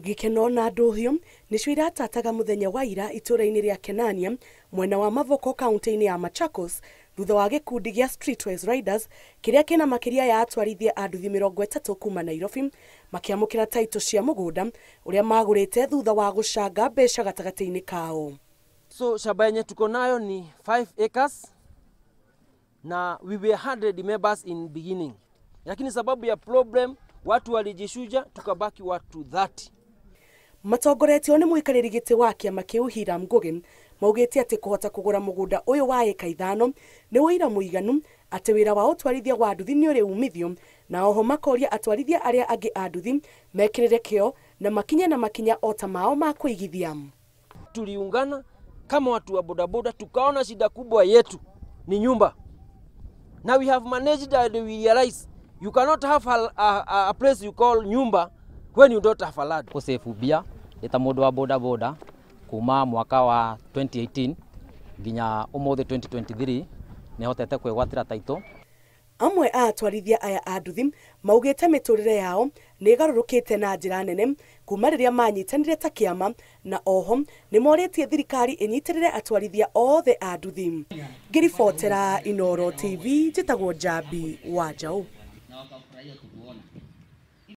Gĩkeno na ndũhiũ nĩcio iratataga mũthenya wa ira itũũra-inĩ rĩa Kenania mwena wa Mavoko kaunti-inĩ ya Machakos thutha wa gĩkundi gĩa Streetwise Riders kĩrĩa kĩna makĩria ya atwarithia a nduthi 30 kuma Nairobi makĩamũkĩra taitũ cia mũgũnda ũrĩa magũrĩte thutha wa gũcanga mbeca gatagatĩ-inĩ kao. So shamba yenye tuko nayo ni 5 acres na we were 100 members in beginning, lakini sababu ya problem watu walijishuja tukabaki watu 30. Matongoretio nĩ mũikarĩri gĩtĩ wa kĩama kĩu Hiram Ngugi maugĩte atĩ kũhota kũgũra mũgũnda ũyũ wa ĩka 5 nĩ ũira mũiganu atĩ wĩra wa ũtwarithia wa nduthi nĩ ũrĩ umithio, na oho makoria atwarithia arĩa angĩ a nduthi mekĩrĩre kĩo na makinye na makinya o ta mao ma kũigithia. Tuliungana kama watu wa bodaboda tukaona shida kubwa yetu ni nyumba. Now we have managed and we realize you cannot have a place you call nyumba when you don't have a land. Gũsave mbia ta mũndũ wa bodaboda kuma mwaka wa 2018 nginya ũmũthĩ 2023 nĩhotete kwĩgwatĩra taitũ. Amwe a atwarithia aya a nduthi maugĩte mĩtũrĩre yao nĩ ĩgarũrũkĩte na njĩra nene kuma rĩrĩa manyitanire ta kĩama, na oho nĩ morĩtie thirikari ĩnyitĩrĩre atwarithia othe a nduthi. Ngĩribotera Inooro TV njĩtagwo Njambi wa Njaũ.